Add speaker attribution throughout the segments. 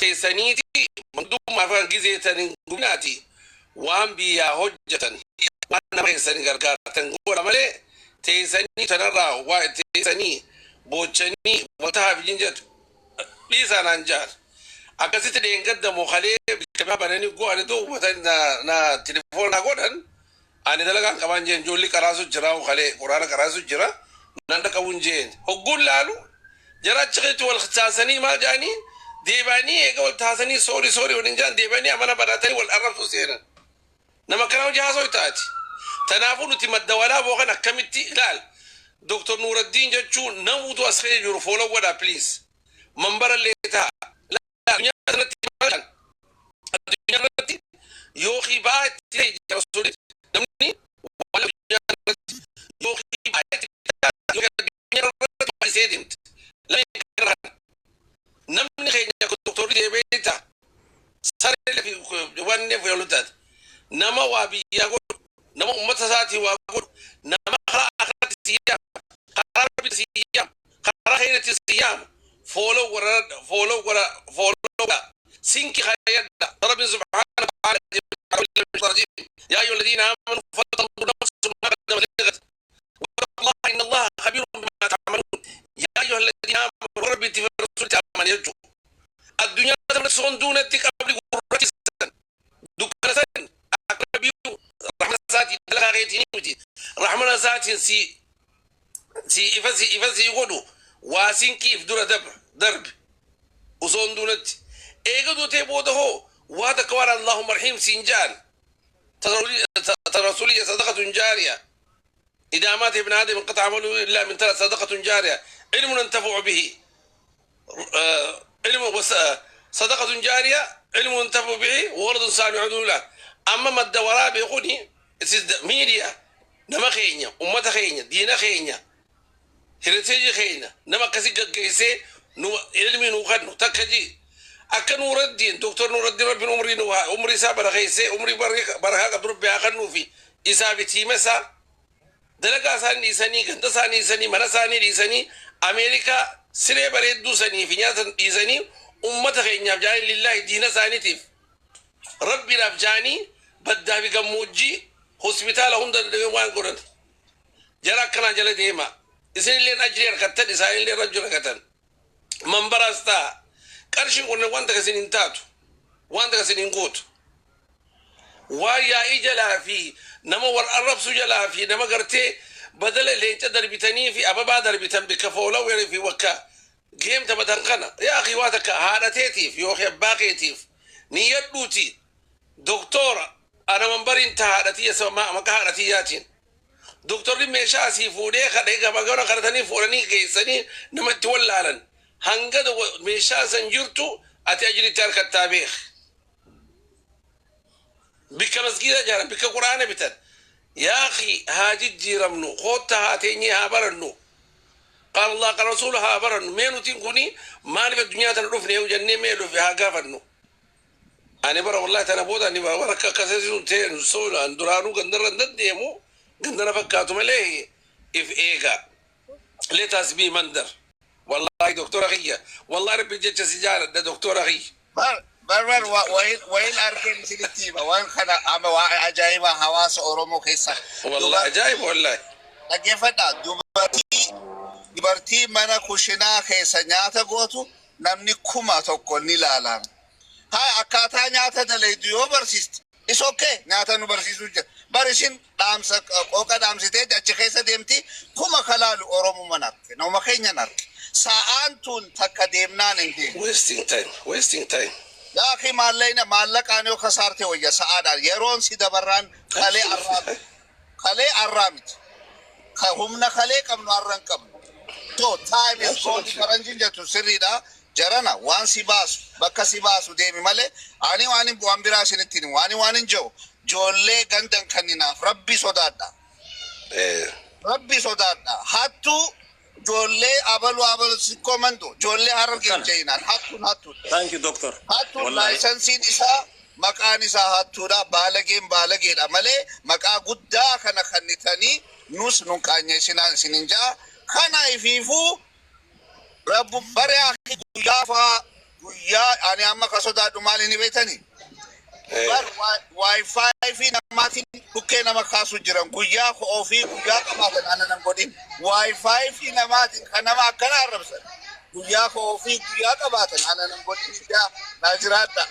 Speaker 1: Teessaniiti mangudummaa afaan gizeetan hin gubinaati, waan biyyaa hojjetan, waan nama keessanii gargaartan godha malee, teessanii tanarraa waa teessanii boochanii waltahaaf hin jedhu dhiisaa naan jaan. Akkasitti dheengadda mokalee bikka bananii go'anii duubatan na telefoona na godhan. Ani dalagaan qabaan jeen, ijoolli qaraasu jira, kalee quraana qaraasu jira, nan dhaqabuun jeen. Hogguun laalu jara achi keessatti wal taasanii maal jedhanii deebi'anii, eega wal taasanii sorry, sorry waliin jedhan, deebi'anii amana baratanii wal arrabsuu seenan. Nama kana hojii haasoo taati. Tanaafuu nuti Madda Walaaboo kan akkamitti ilaal. Dr. Nuuraddiin jechuun namuutu as keessa jiru follow godhaa, please. Mambara illee ta'a. Addunyaa irratti maal jedhan? Addunyaa irratti yookiin ba'aa itti ta'e jira rasuulli, namni waan addunyaa irratti yookiin ba'aa itti ta'e yookiin addunyaa irratti waan isee deemte. Lameen kana namni keenya doktorri deemee ta'a. Saree fi wanni fayyadu taate. Nama waa biyyaa godhu, nama uummata isaatii waa godhu, nama karaa akhiratti si yaamu, karaa rabbitti si yaamu, karaa keenyatti si yaamu, follow godha, follow godha, follow godha. Sinki hayyadha. Rabbiin سبحانه وتعالى: يا أيها الذين آمنوا فلتنظر نفس ما قدمت لغد واتقوا الله إن الله خبير بما تعملون. يا أيها الذين آمنوا ربي في الرسول تعمل يجو الدنيا تملك دونتي قبل gurratti san dukkana san akka rabbiyu rahmana isaatiin dalagaa keetiin miti, rahmana isaatiin si ifa si ifa si godhu waa sinqiif dura darbi osoo hin duunatti. Eega duutee booda hoo waa takka waan اللهم رحيم siin jaan رسولية صدقة جارية. إذا مات ابن آدم انقطع عمله إلا من ثلاث: صدقة جارية، علم ينتفع به، علم صدقة جارية، علم ينتفع به، وولد صالح يدعو له. أما Madda Walaabuu kuni miidiyaa nama keenya, ummata keenya, diina keenya, heritage keenya nama akkasii gaggeessee nu ilmi nuu kennu takka ji akka Nuuraddiin, Doktor Nuuraddiin, Rabbiin umrii nu umrii isaa barakeessee umrii barakaa qabdu Rabbi haa kennuufi, isaa fi team isaa. Dalagaa isaanii dhiisanii, ganda isaanii dhiisanii, mana isaanii dhiisanii, Ameerikaa siree bareedduu sanii fi nyaata dhiisanii, ummata keenyaaf jaanii, lillaahi, diina isaaniitiif Rabbiidhaaf jaanii, baddaa fi gammoojjii hospitaala hunda waan godhan. Jara akkanaa jala deema. Isinilleen ajrii harkattan, isaanillee rajju harkatan. Mambaraas ta'a, qarshiin kun wanta kasin hin taatu, wanta kasin hin gootu. Waan yaa'ii jalaa fi nama wal arrabsu jalaa fi nama gartee badala leenca darbitanii fi ababaa darbitan bikka follower fi bakka game taphatan kana, yaa akhi, waa takka haadhateetiif yookiin abbaa keetiif niyyadhuuti. Doktora ana mambariin ta haadhatiyya, maqaa haadhatiyyaatiin doktorri meeshaa asii fuudhee kadhee gaba gaba kadhatanii fuudhanii geessanii namatti wallaalan. Hanga meeshaa san jirtu ati ajiritti harkattaa beek. Bikka masgiida ijaaran, bikka Quraana bitan, yaa akhi, haa jijjiiramnu. Kootta haa teenyee haa barannu. قال الله قال رسول haa barannu. Mee nutiin kuni maaliif addunyaa tana dhufne yoo jennee mee dhufe haa gaafannu. Ani bara wallahi tana booda ani bara akka akkasii ta'e so duraanuu gandarra hin dandeemu, gandana fakkaatu malee if eega. Let us be mandar. Wallahi doktora kiyya, wallahi Rabbi jecha si jaaladha, doktora kiyya.
Speaker 2: Bar bar wayin arkeen isinitti hima, waan kana ama waa ajaa'iba hawaasa Oromoo keessa.
Speaker 1: Wallahi ajaa'iba wallahi.
Speaker 2: Dhaggeeffadhaa, dubartii mana kushinaa keessa nyaata gootu namni 1000 ni ilaalan. Haa, akkaataa nyaata dalaydu yoo barsiiste is okay, nyaata nu barsiisuu jira. Bar isin dhaamsa qooqa dhaamsitee achi keessa deemti, kuma kalaalu Oromoo arge, nama keenyan arge. Sa'aan tun takka deemnaan hin deemu.
Speaker 1: Wasting time, wasting time.
Speaker 2: Yaaqi maallaqni maallaqaan yoo kasaarte wayya sa'aadhaan yeroon si dabarraan kalee arraa kalee arraa miti. Ka humna kalee qabnu arra hin qabnu. So time is gold faranjiin jettu sirriidha. Jarana waan si baasu bakka si baasu deemi malee ani waan biraa isinitti himu, ani waan hin jiru, ijoollee gandan kanninaaf Rabbi sodaadha. Rabbi sodaadha. Hattuu ijoollee abalu abalu sikkoo mandu ijoollee Harargee hin jeenaan hattuun hattuudha.
Speaker 3: Thank you, doctor.
Speaker 2: Hattuun
Speaker 3: Wallahi.
Speaker 2: Laayisansiin isaa maqaan isaa hattuudha. Baalageen baalageedha malee maqaa guddaa kana kannitanii nus nun qaanyeessinaan isinin jaa. Kana ifiifuu rabbu bare guyyaa faa. Guyyaa ani amma ka sodaadhu maali ni beektanii? Bar wifi fi namaatiin dhukkee nama kaasu jiran. Guyyaa ofii guyyaa qabaatan ana nan godhin. Wifi fi namaatiin kan nama akkana arrabsan. Guyyaa ofii guyyaa qabaatan ana nan godhin, ijaa naa jiraadha.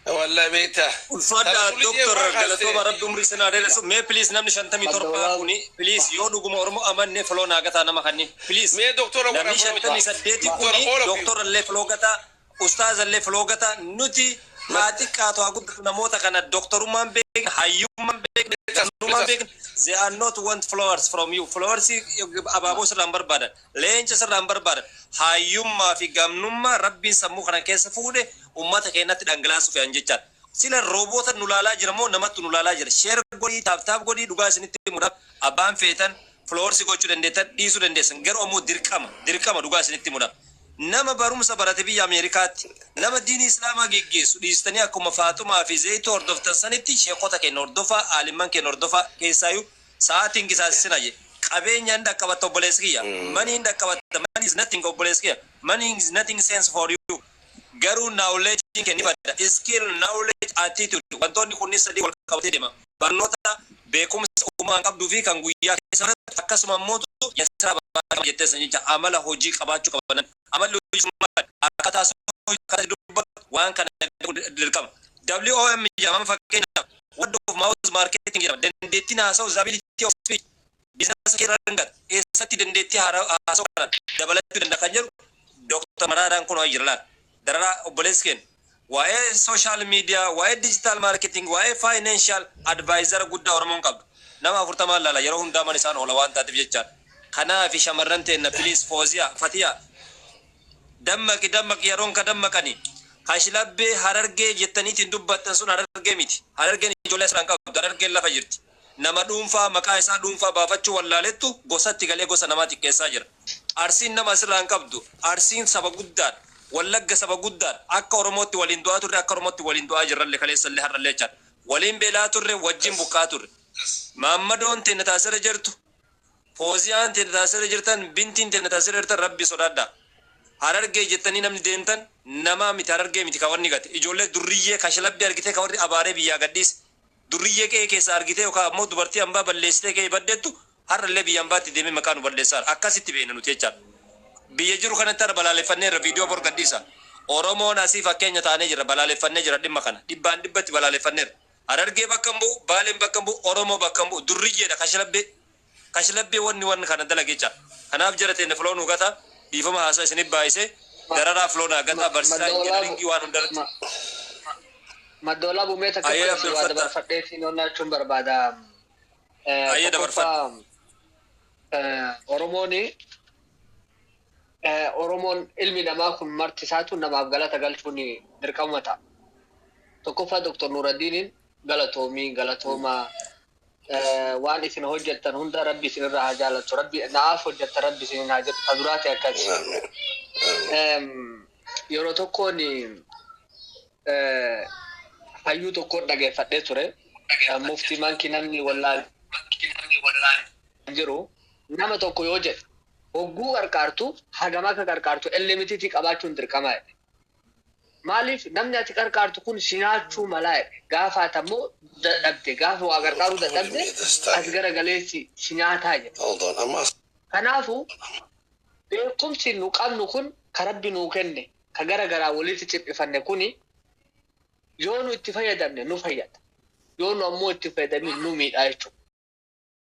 Speaker 1: Wallahi beektaa.
Speaker 3: Ulfaadha Doktor, galatooma, Rabbi umrii sinaa dheeressu. Mee please, namni 57 kuni, please, yoo dhuguma Oromoo amanne follow naa gataa nama kanni. Please.
Speaker 1: Mee doktora godha.
Speaker 3: Namni 58 kuni doktora illee follow gataa, ustaaza illee follow gataa. Nuti haa xiqqaatu haa guddatu, namoota kana doktorummaan beekna, hayyummaan beekna, gamnummaan beekna. They are not want followers from you. Followers abaaboo sirraan barbaadan, leenca sirraan barbaadan. Hayyummaa fi gamnummaa Rabbiin sammuu kana keessa fuudhe ummata keenyatti dhangalaasuu fe'an jechaadha. Sila rooboota nu laalaa jira moo namatti nu laalaa jira? Share godhii, tap tap godhii. Dhugaa isinitti himuudhaaf, abbaan feetan followers gochuu dandeettan, dhiisuu dandeessan. Garuu ammoo dirqama, dirqama, dhugaa isinitti himuudhaaf. Nama barumsa barate biyya Ameerikaatti, nama diinii Islaamaa geggeessu dhiistanii, akkuma Faaxumaa fi Zayituu hordoftan sanitti sheekota keenya hordofaa, aalimman keenya hordofaa. Keessaayyuu sa'aatiin qisaasisina je. Qabeenya hin dhaqqabatta, obboleessi kiyya. Money hin dhaqqabatta. Money is nothing, obboleessi kiyya. Money is nothing sense for you. Garuu knowledge kenni bada. Skill, knowledge, attitude. Wantoonni kunniin sadii wal qabatee deema. Barnoota, beekumsa uumamaan qabduu fi kan guyyaa keessa baratu, akkasuma immoo yasiraa jettee san jecha amala hojii qabaachuu qaban. Amalli hojii maali? Akkaataa akkaataa dubbatu waan kana dirqama. WOM jedhama, fakkeenyaaf word of mouth marketing jedhama. Dandeettiin haasa'u, the ability of speech, business kee irra gata. Eessatti dandeettii haasa'u kana dabalachuu danda'a kan jedhu Dr. Maraadhaan kun jira laata. Dararaa obboleessi keenya. Waa'ee social media, waa'ee digital marketing, waa'ee financial advisor guddaa Oromoon qabdu. Nama 40n laala yeroo hundaa, mana isaan oola waan taateef jechaadha. Kanaafi shamarran teenna, please, Fooziyaa, Fatiyaa, dammaqi, dammaqi, yeroon ka dammaqani. Kashlabbee Harargee jettaniitiin dubbattan sun Harargee miti. Harargeen ijoollee asirraan qabdu, Harargeen lafa jirti. Nama dhuunfaa maqaa isaa dhuunfaa baafachuu wallaalettu gosatti galee gosa namaa xiqqeessaa jira. Arsiin nama asirraan qabdu. Arsiin saba guddaadha. Wallagga saba guddaadha. Akka Oromootti waliin du'aa turre, akka Oromootti waliin du'aa jirrallee, kaleessallee har'allee jechaadha. Waliin beelaa turre, wajjin buqqaa turre. Maammadoon teenya taasirra jirtu, Fooziyaan teenya taasirra jirtan, Bintiin teenya taasirra jirtan, Rabbi sodaadhaa. Harargee jettanii namni deemtan namaa miti, Harargee miti ka wanni gate. Ijoollee durriyyee kashalabbii argitee ka warri abaaree biyyaa gadhiise. Durriyyee qe'ee keessa argitee yookaan ammoo dubartii hambaa balleessitee qe'ee baddeettu har'allee biyya hambaatti deemee maqaa nu balleessaadha. Akkasitti beekna nuti jechaadha. Biyya jiru kanatti har'a balaaleffanneerra, viidiyoo bor gadhiisa. Oromoon asii fakkeenya taanee jira, balaaleffannee jira dhimma kana. Dhibbaan dhibbatti balaaleffanneerra. Harargee bakka hin bu'u, Baaleen bakka hin bu'u, Oromoo bakka hin bu'u. Durriyyeedha, kashlabbee. Kashlabbee wanni kana dalage jechaadha. Kanaaf jara teenne, follow nu gata. Dhiifama, haasaa isinif baay'ise. Dararaa, follow naa gata. Barsiisaa engineering waan hundarratti.
Speaker 4: Maddoolaa buumee takka
Speaker 3: Ayyee,
Speaker 4: si
Speaker 3: Abdul
Speaker 4: waa
Speaker 3: Fattah.
Speaker 4: dabarfadhee siin onnaachuun barbaada.
Speaker 3: Ayyee,
Speaker 4: Tokkoffaa, Oromoon ilmi namaa kun marti isaatu namaaf galata galchuun dirqama ta'a. Tokkoffaa, Dr. Nuraddiiniin galatoomii, galatoomaa, waan isin hojjettan hunda Rabbi isinirraa haa jaallattu. Rabbi na'aaf hojjettan Rabbi isinin haa jedhu. Ta duraati akkas. Yeroo tokkoon hayyuu tokkoon dhageeffadhee ture. Muftii Mankii, namni wallaan jiru nama tokko yoo jedhe, hogguu qarqaartu hagam akka qarqaartu limit qabaachuun dirqamaa jedhe. Maaliif? Namni ati qarqaartu kun si nyaachuu malaa jedhe. Gaafa ati ammoo dadhabde, gaafa waa qarqaaruu dadhabde, as garagalee si nyaataa jedhe.
Speaker 1: Hold on, amma
Speaker 4: Kanaafuu beekumsi nu qabnu kun, ka Rabbi nuu kenne, ka gara garaa walitti ciphifanne kuni, yoo nu itti fayyadamne nu fayyada. Yoo nu ammoo itti fayyadamin nu miidha jechuudha.